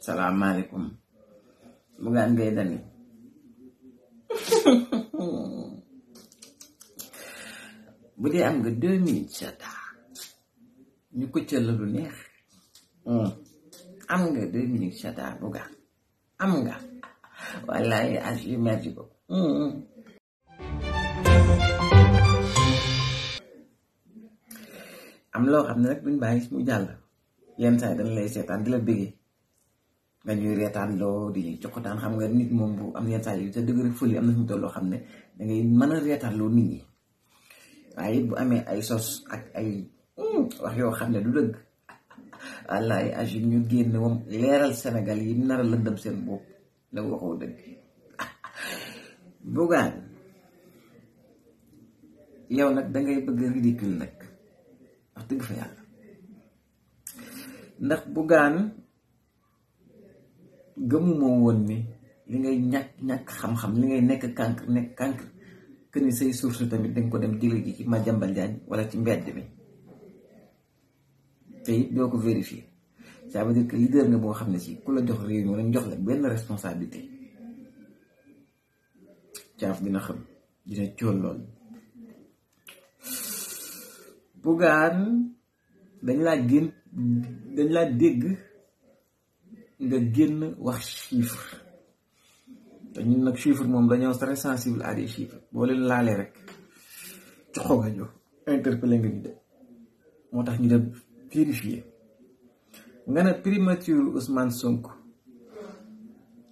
Salaamaaleykum Bougane Gueye Dany bu dee am nga 2 minutes Chata ñu ko cël lu neex am nga 2 minutes Chata Bougane am nga wallahi asi merci beaucoup am loo xam ne rek duñ bàyyi mu jàll yenn saa yi dañ lay seetaan di la bëggee nga ñuy reetaan loo di cokkataan xam nga nit moom bu am yenn saa yi te dëgg rek fële am na ñu toll loo xam ne dangay mën a reetaan loo nit ñi waaye bu amee ay sos ak ay wax yoo xam ne du dëgg wallaay agi ñu génn moom leeral Sénégal yi nar a lëndëm seen bopp la waxoo dëgg Bougane yow nag dangay bëgg ridicule nag wax dëgg fa yàlla ndax Bougane gëmuma woon ni li ngay ñàkk xam-xam li ngay nekk cancre que ni say source tamit dañ ko dem jële ji ci Madiambal Diagne wala ci mbedd mi te it doo ko vérifier ça veut dire que leader nga boo xam ne si ku la jox réew mi wala jox la benn responsabilité caaf dina xam dina cool lool Bougane dañ laa dégg nga génn wax chiffre te ñun nag chiffre moom dañoo très sensible à des chiffres boo leen laalee rek coxo nga ñu interpellé nga ñu de moo tax ñu dem vérifier nga ne primature Ousmane Sonko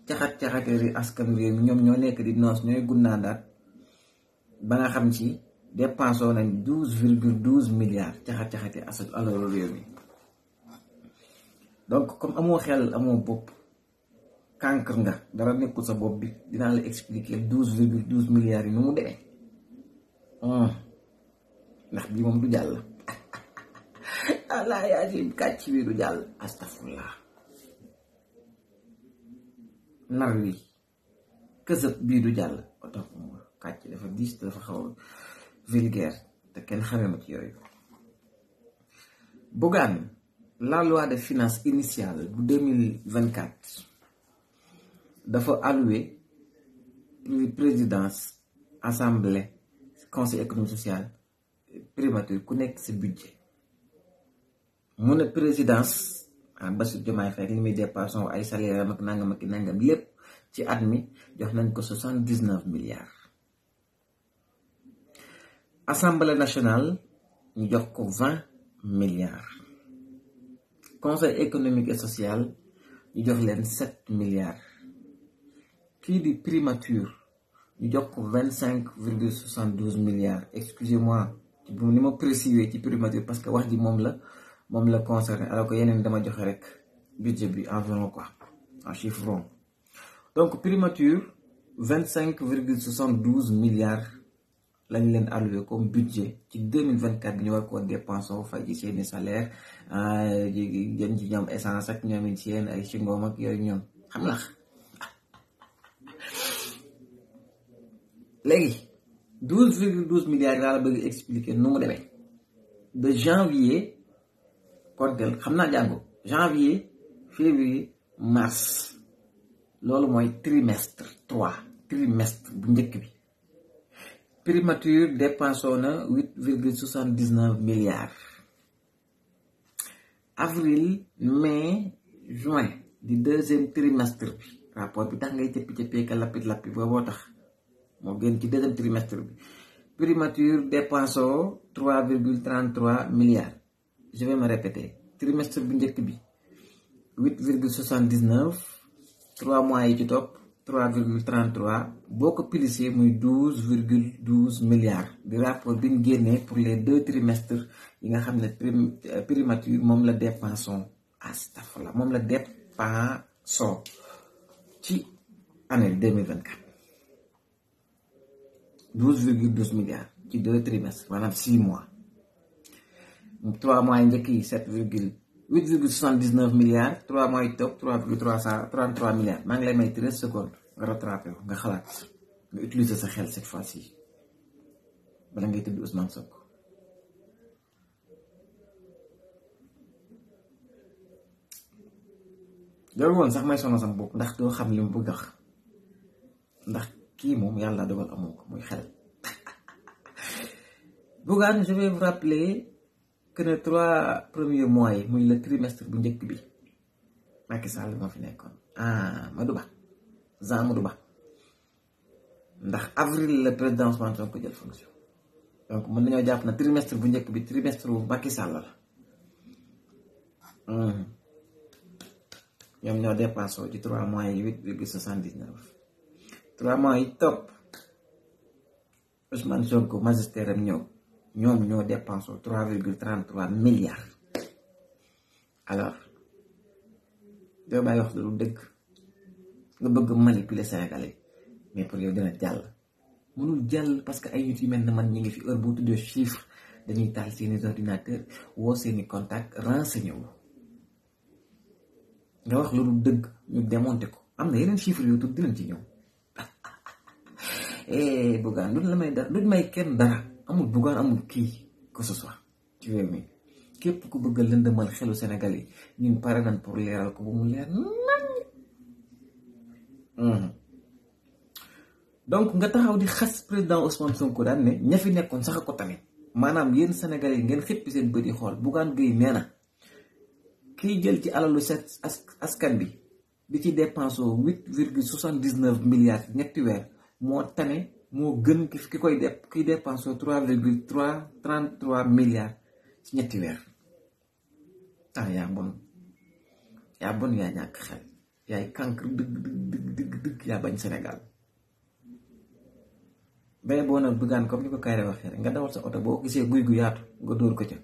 caxat-caxateeri askan wi ñoom ñoo nekk di noos ñooy gunnaandaat ba nga xam ci dépensé nañ 12,12 milliards caxat-caxate alalu réew mi donc comme amoo xel amoo bopp cancre nga dara nekkul sa bopp bi dinaa la expliquer 12,12 milliards yi nu mu demee ndax bii moom du jàll allah yaa ci kàcc bi du jàll astafurlah nar wi kësëb bii du jàll oto kàcc dafa diis dafa xaw vulgaire te kenn xamee ma ci yooyu Bougane la loi de finances initiale bu 2024 dafa alloué présidence assemblée conseil économique social primature ku nekk sa budget mu ne présidence Bassirou Diomaye Faye li muy dépassé ay salaire am ak nangam lépp ci at mi jox nañ ko 79 milliards assemblée nationale ñu jox ko 20 milliards conseil économique et social ñu jox leen 7 milliards kii di primature ñu jox ko 25,72 milliards excusez-moi ni ma précisé ci primature parce que wax ji moom la concerné alors que yeneen dama joxe rek budget bi environ quoi en chiffre rond donc primature 25,72 milliards lañ leen alloué comme budget ci 2024 bi ñu war koo dépensé fay ci seeni salaire jën ci ñoom essence ak ñoom it seen ay singoom ak yooyu ñoom xam la léegi 12,12 milliards laa la bëgg expliquer nu mu demee de janvier kontel xam naa jàngo janvier février mars loolu mooy trimestre 3 trimestre bu njëkk bi primature dépensé na 8,79 milliards avril mai juin di deuxième trimestre bi rapport bi tax ngay cëppi ka lappi booboo tax moo gën ci deuxième trimestre bi primature dépensé 3,33 milliards je vais me répéter trimestre bu njëkk bi 8,79 3 mois yi ci topp 3,33 boo ko plissé muy 12,12 milliards di rapport bi ñu génnee pour les 2 trimestres yi nga xam ne primature moom la dépensons astafurlah moom la dépensons ci année 2024 12,12 milliards ci 2 trimestres maanaam 6 mois 3 mois yi njëkk yi 8,79 milliards 3 mois yi topp 3,33 milliards maa ngi lay may 13 secondes nga rattrapé ko nga xalaat nga utiliser sa xel cette fois-ci bala ngay tëdd Ousmane Sonko jarul woon sax may sonal sama bopp ndax doo xam li mu bëgg wax ndax kii moom yàlla dogal amoo ko muy xel. Bougane, je vais vous rappeler que les 3 premiers mois yi muy le trimestre bu njëkk bi Macky Sall moo fi nekkoon Amadou Ba Jean Amadou Ba ndax avril le président Ousmane Sonko jël fonction donc mën nañoo jàpp na trimestre bu njëkk bi trimestre bu Macky Sall la ñoom ñoo dépensé ci 3 mois yi 8,79 3 mois yi topp Ousmane Sonko magistère am ñëw ñoom ñoo dépensé 3,33 milliards alors doo bàyyi wax lu dëgg nga bëgg manipuler Sénégalais mais pour yow dina jàll mënul jàll parce que ay nit yu mel ne man ñi ngi fi heure boo tuddee chiffre dañuy taal seeni ordinateur woo seeni contact renseigné wu nga wax loolu dëgg ñu démonté ko am na yeneen chiffres yoo tudd dinañ ci ñëw Bougane duñ la may dara duñ may kenn dara amul Bougane amul kii que ce soit ci réew mi képp ku bëgg a lëndëmal xelu Sénégal yi ñun pare nañ pour leeral ko ba mu leer nañ. Donc nga taxaw di xas président Ousmane Sonko daan ne ña fi nekkoon sax ko tamit maanaam yéen Sénégalais yi ngeen xippi seen bët yi xool Bougane Gueye nee na kiy jël ci alalu set askan bi di ci dépensé 8,79 milliards ñetti weer moo tane moo gën ki koy kiy dépensé 3,33 milliards ci ñetti weer. yaa bon yaa ñàkk xel yaay cancre dëgg yaa bañ Sénégal. bay boo nag Bougane comme ni ko Kayre waxee rek nga dawal sa oto boo gisee guy gu yaatu nga dóor ko ca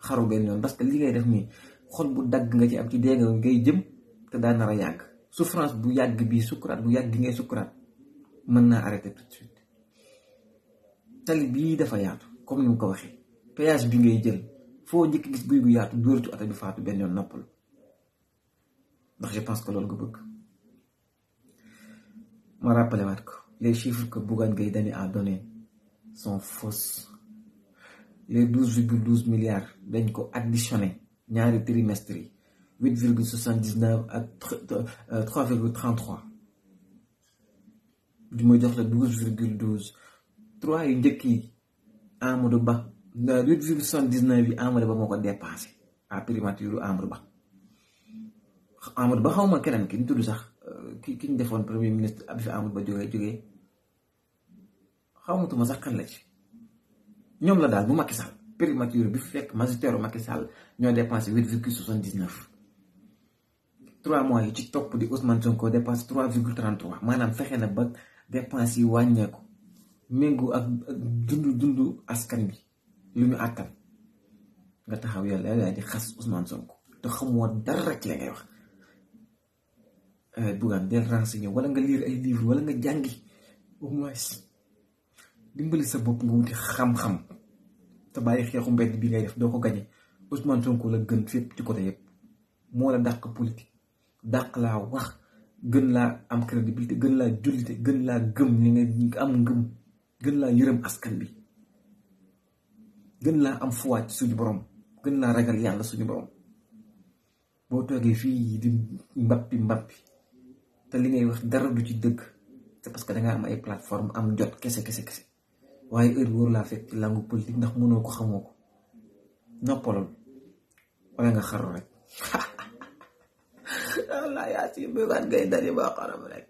xaru benn yoon parce que li ngay def nii xol bu dagg nga ci am ci dee nga ngay jëm te daa nar a yàgg souffrance bu yàgg bii sukkuraat bu yàgg gi ngay sukkuraat mën naa arrêter tout de suite. tali bii dafa yaatu comme ni mu ko waxee péage bi ngay jël foo njëkk gis guy gu yaatu dóor ci oto bi faatu benn yoon noppal ndax je pense que loolu nga bëgg. ma rappelé waat ko. Les chiffres que Bougane Gueye Dany a donnés sont fausses. Les 12,12 milliards dañ ko additionné ñaari trimestre yi 8,79 ak 3,33 du ma jox la 12,12 3 yu njëkk yi Amadou Ba 8,79 yi Amadou Ba moo ko dépassé à primature Amadou Ba xaw ma keneen ki ñu tudd sax ki ñu defoon premier ministre abi fi Amadou Ba jógee xawmatuma sax kan la ci ñoom la daal bu Macky Sall primature bi fekk magistère Macky Sall ñoo dépensé 8,79 3 mois yi ci topp di Ousmane Sonko dépense 3,33 maanaam fexe na ba dépense yi wàññeeku méngoo ak dundu askan bi lu ñu àttan nga taxaw yàlla yaa di xas Ousmane Sonko te xamoo dara ci la ngay wax. Bougane del renseigné wala nga lire ay livre wala nga jàngi au moins dimbali sa bopp nga wuti xam-xam te bàyyi xeexu mbedd bi ngay def doo ko gañe. Ousmane Sonko la gën fépp ci côté yëpp moo la dàq politique dàq laa wax gën laa am crédibilité gën laa jullite gën laa gëm li nga am ngëm gën laa yërëm askan bi gën laa am foi ci suñu borom gën laa ragal yàlla suñu borom. boo toogee fii di mbappi te li ngay wax dara du ci dëgg c'est parce que dangaa am ay plateforme am jot kese waaye heure wóor laa fekk ci langue politique ndax mënoo ko xamoo ko noppalul wala nga xaru rek. wallaahi yaa si Bougane Gueye Dany baa xaram rek.